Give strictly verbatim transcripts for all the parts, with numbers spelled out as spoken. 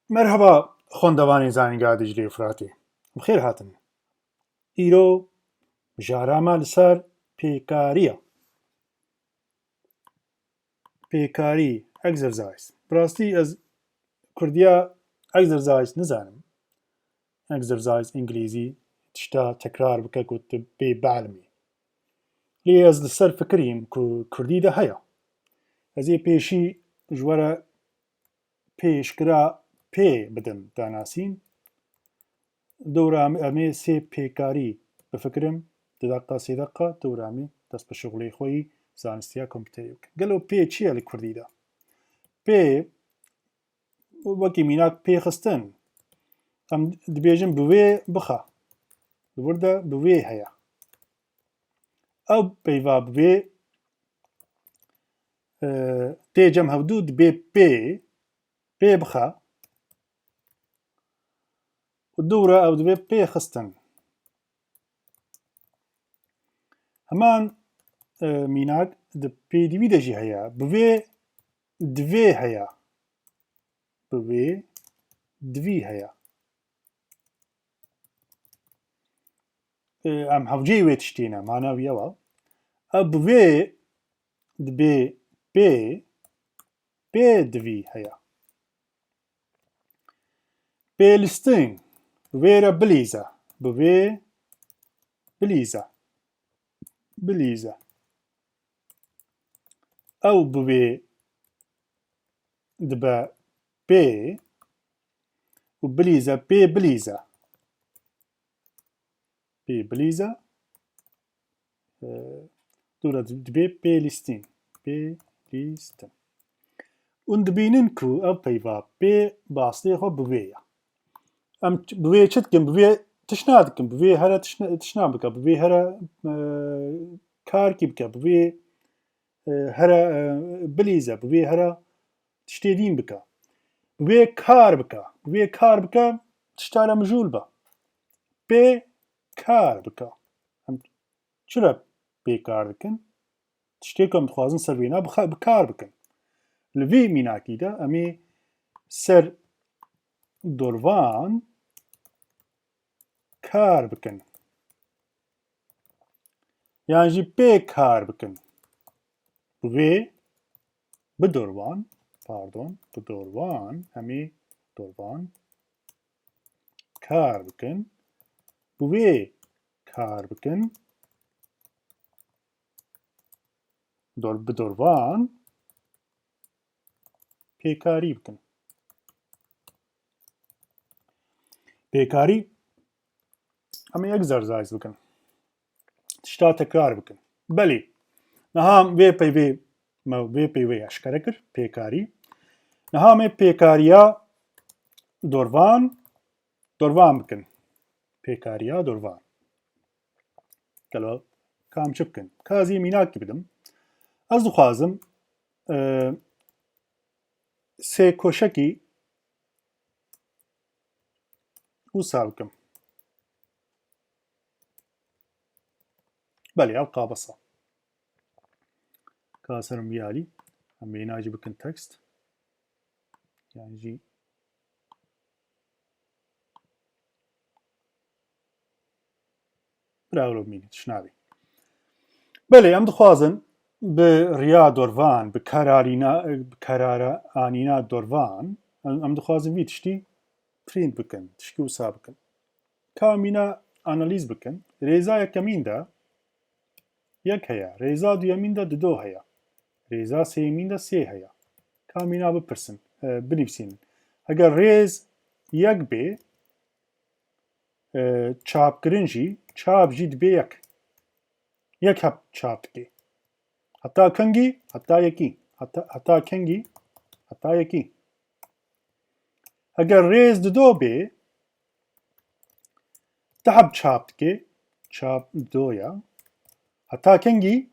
Merhaba xwendevanên Zanîngeha Diclê û Firatê. Bi xêr hatin. Îro mijara me li ser pêkariya. Pêkarî, exercise. Bi rastî ez kurdiya exercise nizanim. Exercise îngilîzî tişta tekrar bike ku tu bê bielmî. Lê ez li ser fikirîm ku kurdî de heye. Ez ê pêşî ji we re pêşgira pê bidim danasîn. Dewra em, em ê sê pêkarî bifikirim, du deqa, sê deqa, dewra em ê dest bi şixulê xwe yî zanistiya kompîterê bikin. Gelo pê çi ye li kurdî de? Pê, wekî mînak pê xistin. Em dibêjin bi wê bixe. Li wir de bi wê heye. Ew peyva bi wê, e, tê cem hevdû dibê pê, pê bixe. Û dewra ew dibê pê xistin. Heman, e, mînak di pêdivî de jî heye. Bi wê divê heye. Bi wê divî heye. E, em hewceyî wê tiştî ne, mana wî ew e. Ew bi wê dibê pê, pê divî heye. Pêlîstin, bi wê re bilîze, bi wê bilîze, bilîze. Ew bi wê dibe pê û bilîze, pê bilîze. Pê bilîze. E, dûra di-, dibê pêlîstin. Pêlîstin. Hûn dibînin ku ev peyva pê bi aslê xwe bi wê ye. Em ç-, bi wê çi dikin? Bi wê tişna dikin. Bi wê here tişna, tişna bike. Bi wê here, e, karkî bike. Bi wê, e, here, e, bilîze. Bi wê here tiştê dîn bike. Bi wê kar bike. Bi wê kar bike, tişta re mijûl be. Pê kar bike. Em çi re pê kar dikin? Tiştê ku em dixwazin ser wêna bixe-, bi kar bikin. Li vî mînakî de em ê ser dorvan kar bikin. Yan jî pê kar bikin. Bi wê, bi dorvan, pardon, bi dorvan, em ê dorvan kar bikin. Bi wê kar bikin. Dor-, bi dorvan pêkarî bikin. Pêkarî, em ê exercise bikin. Tişta tekrar bikin. Belê. Niha em vê peyvê, me vê peyvê eşkere kir, pêkarî. Niha em ê pêkariya dorvan, dorvan bikin. Pêkariya dorvan. Gelo, ka em çi bikin? Ka ez ê mînakî bidim. Ez dixwazim, e, sê koşekî wisa bikim. Belê, ev qabisa. Ka serim vî alî, em wêna jî bikin text. Yan jî Bira ew mîne, tişt nabê. Belê, em dixwazin bi riya dorvan, bi kararîna, bi karara anîna dorvan, em, em dixwazin vî tiştî print bikin, tişkî wisa bikin. Ka em mîna analîz bikin, rêza yekemîn de yek heye, rêza duyemîn de dido heye, rêza sêyemîn de sê heye. Ka em mîna bipirsin, e, binivîsînin. Eger rêz yek bê, e, çapkirin jî, çap jî dibe yek. Yek heb çap dike. Heta kengî? Heta yekî. Heta, heta kengî? Heta yekî. Eger rêz dido bê, du heb çap dike. Çap dido ya. Heta kengî?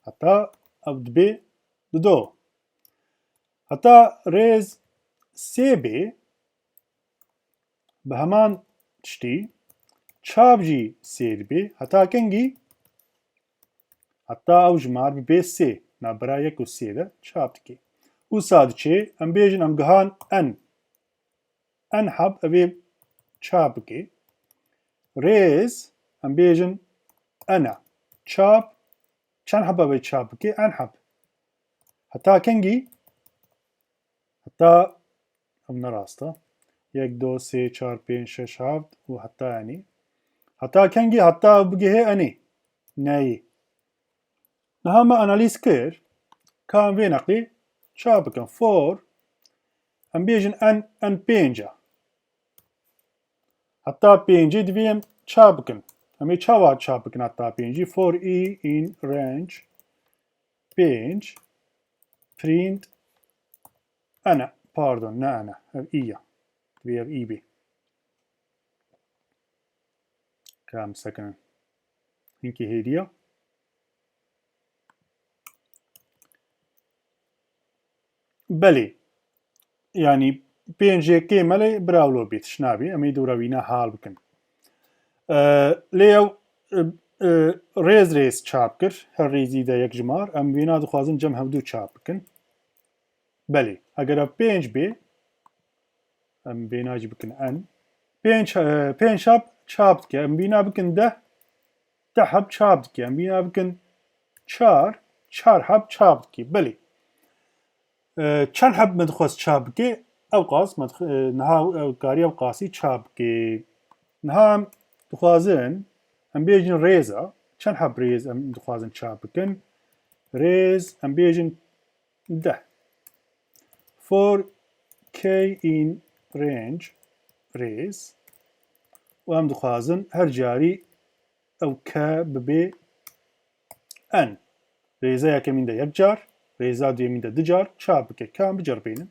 Heta ev dibe dido. Heta rêz sê bê, bi heman tiştî, çap jî sê dibe. Heta kengî? Heta ew jimar bibe sê, navbera yek û sê de çap dike. Wisa diçê, em bêjin em gihan n. N heb evê çap bike. Rêz, em bêjin n e. Çap, çend heb evê çap bike? N heb. Heta kengî? Heta, ev ne rast e. Yek, do, sê, çar, pênc, şeş, heft û heta enê. Heta kengî? Heta bigihê enê. Neyê. Niha me analîz kir, ka em vê neqlê çap bikin. For, em bêjin n, n pênc e. Heta pêncê divê em çap bikin. Em ê çawa çap bikin heta pêncî? For i in range pênc print n e. Pardon, ne n e. Ev i ye. Divê ev i bê. Ka em sekinin. Hinkî hêdî ye. Belê. Yanî pênc yekê me lê bira wilo bê, tiş nabê. Em ê dûra wîna hal bikin. Ee, lê ew, e, e, rêz rêz çap kir. Her rêzî de yek jimar. Em wêna dixwazin cem hevdû çap bikin. Belê. Eger ev pênc bê, em vêna jî bikin n. Pênc, e, pênc heb çap dike. Em vîna bikin deh, deh heb çap dike. Em vîna bikin çar, çar heb çap dike. Belê. E, çend heb me dixwest çap bike? Ew qas me dix-, e, niha ew karî ew qasî çap bike. Niha em dixwazin, em bêjin rêza. Çend heb rêz em dixwazin çap bikin? Rêz, em bêjin deh. For k in range rêz û em dixwazin her carî ew k bibe n. Rêza yekemîn de yek car, rêza duyemîn de du car çap bike. Ka em biceribînin.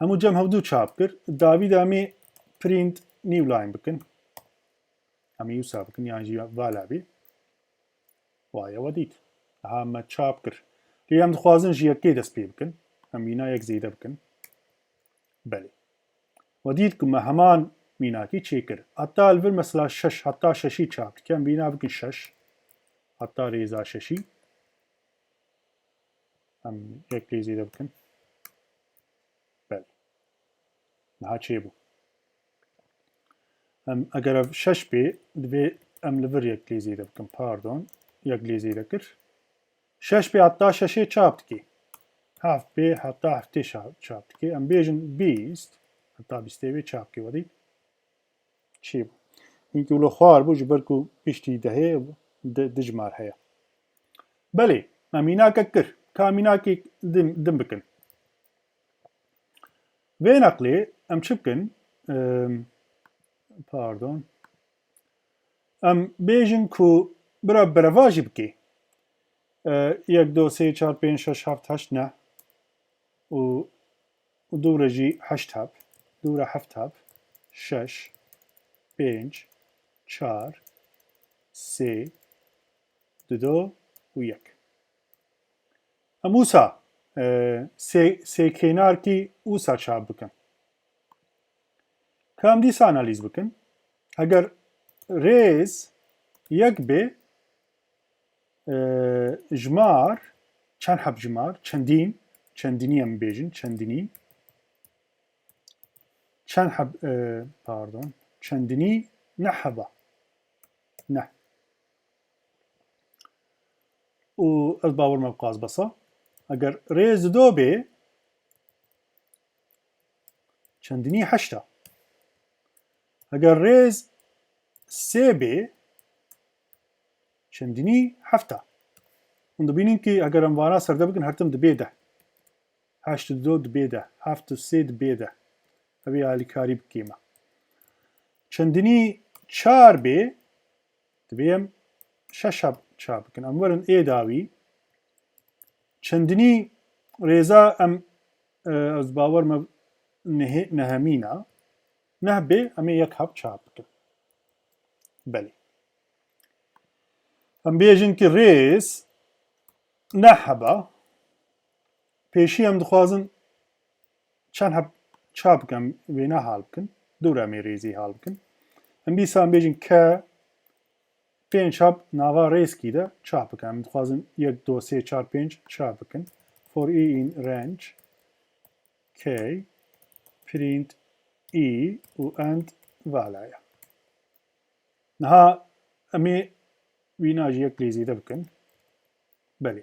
Hemû cem hevdû çap kir. Davî de em ê print new line bikin. Em ê wisa bikin, yan jî vala bê. Waye we dît. Aha me çap kir. Lê em dixwazin ji yekê dest pê bikin. Em wîna yek zêde bikin. Belê. We dît ku me heman mînakî çêkir. Heta li vir mesela şeş, heta şeşî çap dike. Em wîna bikin şeş. Heta rêza şeşî. Em yek lê zêde bikin. Belê. Niha çêbû. Em, eger ev şeş bê, divê em li vir yek lê zêde bikin. Pardon. Yek lê zêde kir. Şeş bê heta şeşê çap dikê. Heft bê heta heftê şa-, çap dikê. Em bêjin bîst. Heta bîstê bê çap dikê. Wedî çêbû. Hinkî wilo xwar bû, ji ber ku piştî dehê di, dijmar heye. Belê, me mînakek kir. Ka mînakek din, din bikin. Vê neqlê em çi bikin? Em, pardon. Em bêjin ku bira berevajî bikê. E, yek, do, sê, çar, pênc, şeş, heft, heşt, neh. Û, û dû re jî heşt heb. Dû re heft heb. Şeş, pênc, çar, sê, dido û yek. Em wisa, e, sê, sê kênarkî wisa çap bikin. Ka em dîsa analîz bikin. Eger rêz yek bê, e, jimar, çend heb jimar, çendîn, çendinî em bêjin, çendinî, çend heb, e, pardon, çendinî neh heba. Neh. Û ez bawer me bi qas besa. Eger rêz dido bê, çendinî heşt e. Eger rêz sê bê, çendinî heft e. Hûn dibînin ku eger em vana serde bikin, her tim dibê deh. Heşt û du dibê deh. Heft û sê dibê deh. Ev ê alîkarî bikê me. Çendinî çar bê, divê em şeş heb çap bikin. Em werin ê dawî. Çendinî rêza em, e, ez bawer me nehê-, nehemîn e. Neh bê, em ê yek heb çap bikin. Belê. Em bêjin ki rêz neh heba. Pêşî em dixwazin çend heb çap bikin, wêna hal bikin. Dû re em ê rêzî hal bikin. Em dîsa em bêjin ke pênc heb nava rêzkî de çap bikin. Em dixwazin yek, do, sê, çar, pênc çap bikin. for i in range k print i û end vala ye. Niha em ê wîna jî yek lê zêde bikin. Belê.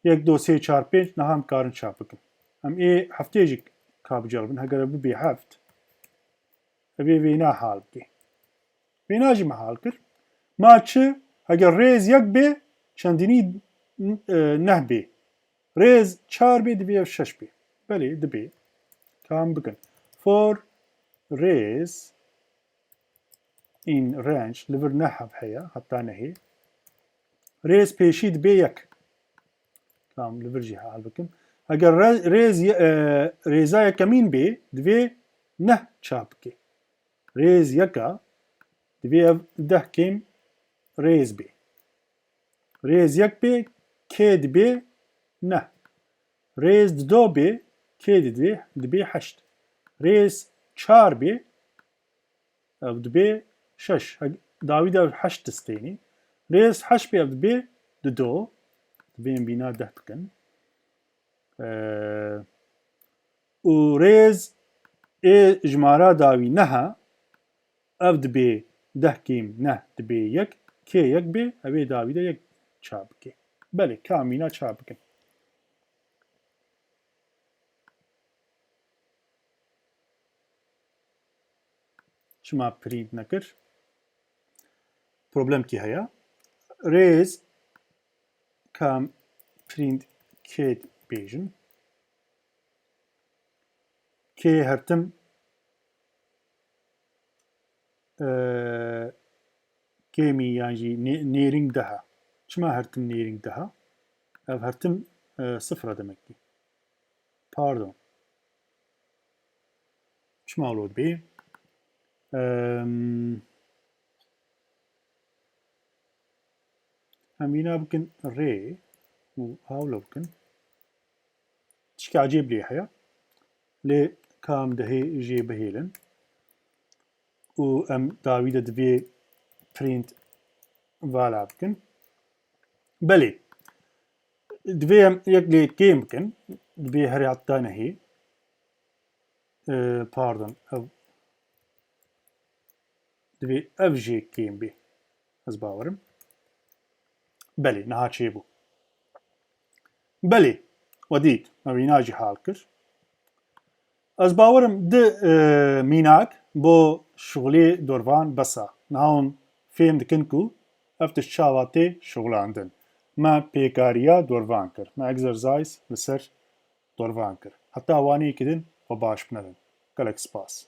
Yek, do, sê, çar, pênc, niha em karin çap bikin. Em ê heftê jî ka biceribin, heger ev bibê heft, ev ê vêna hal bike. Vêna jî me hal kir. Ma çi? Heger rêz yek bê, çendinî, e, neh bê. Rêz çar bê, divê ev şeş bê. Belê, dibê. Ka em bikin. For rêz in range, li vir neh heye, heta nehê. Rêz pêşî dibê yek. Tamam, li vir jî hal bikim. Eger re-, rêz ye-, e, rêza yekemîn bê, divê neh çap bike. Rêz yeka, divê ev deh kêm rêz bê. Rêz yek bê, kê dibê neh. Rêz dido bê, kê didê, dibê heşt. Rêz çar bê, ev dibê şeş. He-, dawî de heşt distênî. Rêz heşt bê, ev dibê dido. Dibê em bîna deh bikin. Ee, û rêz ê jimara dawî neha, ev dibê deh kêm neh dibê yek, kê yek bê, ev ê dawî de yek çap bike. Belê, ka em mîna çap bikin. Çima print nekir? Problemkî heye. Rêz ka em print kê bêjin. Kê her tim, e, kêmî yan jî nê-, nêrîng deha. Çima her tim nêrîng deha? Ev her tim, e, sifra demek ki. Pardon. Çima wilo dibê? Em, em wîna bikin rê û hawlo bikin. Tişka ecêb lê heye. Lê ka em dehê jê bihêlin. Û em dawî de divê print vala bikin. Belê. Divê em yek lê kêm bikin. Divê herê heta nehê. Ee, pardon. Ev, divê ev jê kêm bê. Ez bawerim. Belê, niha çêbû. Belê, we dît, me wîna jî hal kir. Ez bawerim di, e, mînak bo şixulê dorvan bes e. Niha hûn fêm dikin ku ev tişt çawa tê şixulandin. Me pêkariya dorvan kir. Me exercise li ser dorvan kir. Heta waneyekî din we baş binêrin. Gelek spas.